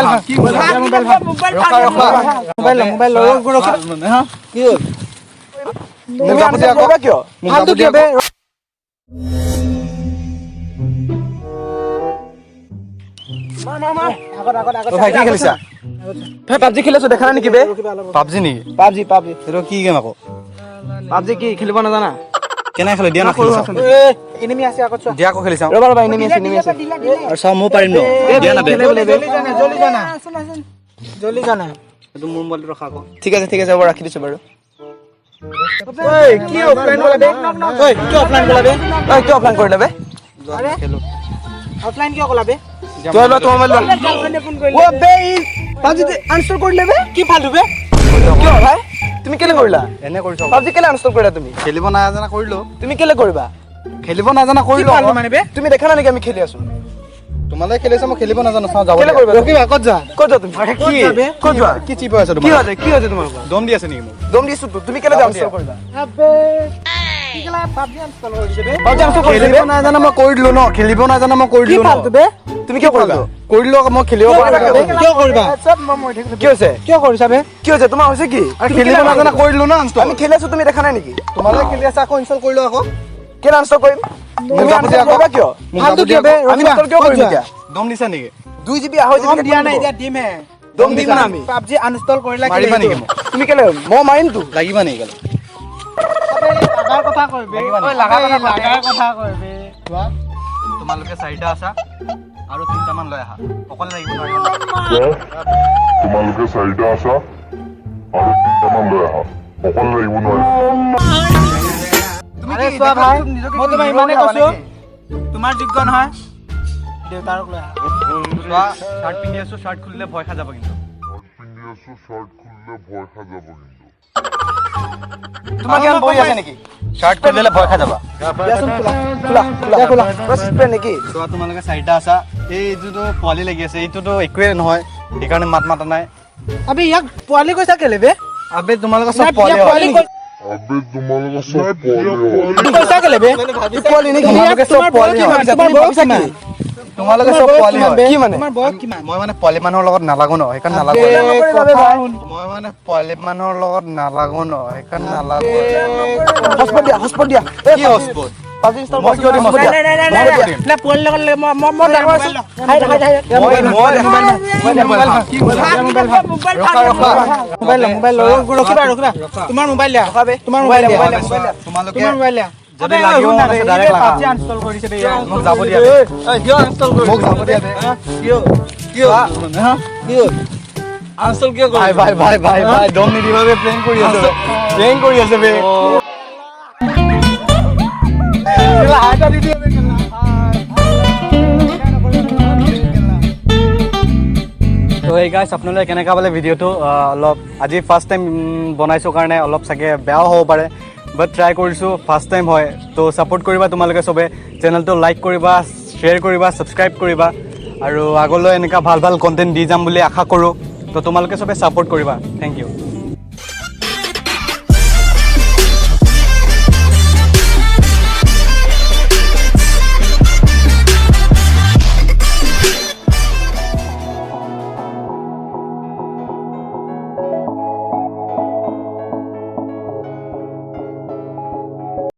Mobile mobile ৰখা ৰখা। Mobile mobile ৰখা। কি হ'ল? মোক যাব দিয়া আকৌ। কিয়? মোক যাব ফালতু দিয়া কিয় বে? অ ভাই, কি খেলিছা? ভাই, পাবজি খেলি আছো, দেখা নাই নেকি বে? পাবজি নেকি? PUBG, PUBG. সেইটো কি গেম আকৌ? পাবজি কি খেলিব নাজানা? কেনে খেলে? দিয়া না, খেলি চাওঁ। এনিমি আছে আগত, চোৱা। দিয়া আকৌ, খেলি চাওঁ। ৰবা ৰবা, এনিমি আছে, এনিমি আছে। আৰু চাওঁ, ময়ো পাৰিম ন? দিয়া না বে। জল্দি জানা, জল্দি জানা। এইটো মোৰ মোবাইলটো ৰখা আকৌ। ঠিক আছে, ঠিক আছে, হ'ব, ৰাখি দিছো বাৰু। ঐ, কি অফলাইন কৰিলা বে? ঐ, কি অফলাইন কৰিলা বে? ঐ, কি অফলাইন কৰিলা বে? খেলো। অফলাইন কিয় কলা বে? তই লোৱা, তোমাৰ মোবাইল লোৱা। ও বে, ই পাবজি আনইনষ্টল কৰিলে বে। কি ফালতু বে? কিয় ভাই, তুমি কেলে কৰিলা? এনে কৰিছো। পাবজি কেলে আনইনষ্টল কৰিলা তুমি? খেলিব নাজানা কৰিলো। তুমি কেলে কৰিবা? খেলিব নাজানা কৰিলো আকৌ। মানে বে, তুমি দেখা নাই নেকি আমি খেলি আছো? তোমালোকে খেলিছা, মই খেলিব নাজানো। চাওঁ, যাব কেলে দিয়া। কৰিবা? ৰখিবা, ক'ত যোৱা? ক'ত যোৱা তুমি? কি? ক'ত যোৱা? কি চিপ হৈ আছে কি তোমাৰ? হৈছে? কি হৈছে তোমালোকৰ? দম দি আছে নেকি মোক? দম দিছো তো। তুমি কেলে যাব আনইনষ্টল দিয়া। কৰিবা? পাবজি আনইনষ্টল কৰিলে খেলিব বে? নাজানা মই কৰি দিলো ন। খেলিব নাজানা মই কৰি কি দিলো ন। ফালতু বে? তুমি কিয় কৰিবা? কৰি দিলো আকৌ, মই খেলিব কিয় পাৰো। কৰিবা? কিয় কৰিবা? কি হৈছে? কিয় কৰিছা বে? কি হৈছে তোমাৰ? হৈছে কি? আৰু খেলিব নাজানা কৰি দিলো ন আনষ্টল। আমি খেলি আছো, তুমি দেখা নাই নেকি? তোমালোকে খেলি আছা, আকৌ ইনষ্টল কৰিলো আকৌ। কেলে আনষ্টল কৰিম? মোক তুমি যাব আনষ্টল দিয়া আকৌ। কৰিবা কিয়? মোক যাব ফালতু দিয়া কিয় বে? আকৌ। আমি ৰখিবা, ইনষ্টল কিয় ক'ত কৰিম যোৱা? এতিয়া? দম দিছা নেকি? 2 জিবি, 2.5 দম জিবি দিয়া নাই, এতিয়া দিমহে। দম দিম না আমি। পাবজি আনইনষ্টল কৰিলা কেলে মাৰিবা সেইটো? নেকি মোক? তুমি কেলে? মই মাৰিম তো। লাগিবা নেকি কেলে? লাগাৰ কথা কয় বে। লাগিবা নেকি? লাগাৰ কথা, লাগাৰ কথা কয় বে। চোৱা, তোমালোকে চাৰিটা আছা আৰু তিনিটামান লৈ আহা। অকলে লাগিব নোৱাৰিবা। তোমালোকে চাৰিটা আছা আৰু তিনিটামান লৈ আহা। অকলে লাগিব নোৱাৰিবা। তুমি আৰে কি চোৱা দেখা ভাই, নিজকে মই কি তোমাক হিৰো ইমানেই বুলি ভাবা কৈছো, নেকি? তোমাৰ যোগ্য নহয়, দেউতাৰক লৈ আহা। চোৱা, চাৰ্ট পিন্ধি আছো, চাৰ্ট খুলিলে ভয় খাই যাব কিন্তু। চাৰ্ট পিন্ধি আছো, চাৰ্ট খুলিলে ভয় খাই যাব কিন্তু। তোমাৰ জ্ঞান বহি আছে নেকি? চাৰ্ট খুলিলে ভয় খাই যাবা। দিয়াচোন, খোলা খোলা খোলা খোলা। পুৰা নেকি? চোৱা, তোমালোকে চাৰিটা আছা, এই যিটো পোৱালি লাগি আছে, এইটোতো একোৱে নহয়, সেইকাৰণে মাত মাতা নাই। আবে, ইয়াক পোৱালি কৈছা কেলে বে? আবে, তোমালোকে চব নাই, পোৱালি ইয়াক হয়। পোৱালি আবে, তোমালোকৰ চব পোৱালি হয়। কৈছা কেলে বে? পোৱালি নেকি? তোমালোকে চব তোমাৰ পোৱালি বয়স হয়। কিমান? তোমাৰ তুমি বয়স ভাবিছা কি? কিমান? তোমালোকে তোমাৰ চব বয়স পোৱালি কিমান হয়। বে? কি মানে? তোমাৰ বয়স কিমান? মই মানে পোৱালি মানুহৰ লগত নালাগো ন, সেইকাৰণে নালাগো। নকৰিবা বে ভাই। মই মানে পোৱালি মানুহৰ লগত নালাগো ন, সেইকাৰণে নালাগো। হটস্পট দিয়া, হটস্পট দিয়া। এই কি হটস্পট? পাবজি ইনষ্টল মই কিয় দিম দিয়া। হটস্পট? নাই, নাই, নাই, নাই, নাই, নাই, পোৱালি লগত মই ডাঙৰ আছো। হাই, হাই, হাই। মই মই মোবাইল ৰখা ৰখা। মোবাইল মোবাইল ৰখিবা, ৰখিবা। তোমাৰ মোবাইল দিয়া, তোমাৰ মোবাইল দিয়া, মোবাইল দিয়া। তোমালোকে তোমাৰ মোবাইল দিয়া। যদি লাগিব মন আছে, ডাইৰেক্ট লাগা। পাবজি আনইনষ্টল কৰিছে বে ইয়াৰ। মোক যাব দিয়া বে। মোক যাব দিয়া বে। কিয় কিয় আনষ্টল কিয়? ভাই ভাই ভাই ভাই ভাই, দম নিদিবা বে। প্ৰেংক কৰি আছে, প্ৰেংক কৰি আছে বে। হাই এটা দি দিয়ে বে। তো এই গাইছ, আপোনালোকে কেনেকুৱা পালে ভিডিঅ'টো? অলপ আজি ফাৰ্ষ্ট টাইম বনাইছোঁ কাৰণে অলপ চাগে বেয়াও হ'ব পাৰে, বাট ট্ৰাই কৰিছোঁ, ফাৰ্ষ্ট টাইম হয়। তো ছাপোৰ্ট কৰিবা তোমালোকে চবে। চেনেলটো লাইক কৰিবা, শ্বেয়াৰ কৰিবা, ছাবস্ক্ৰাইব কৰিবা আৰু আগলৈ এনেকুৱা ভাল ভাল কণ্টেণ্ট দি যাম বুলি আশা কৰোঁ। তো তোমালোকে চবে ছাপোৰ্ট কৰিবা। Thank U.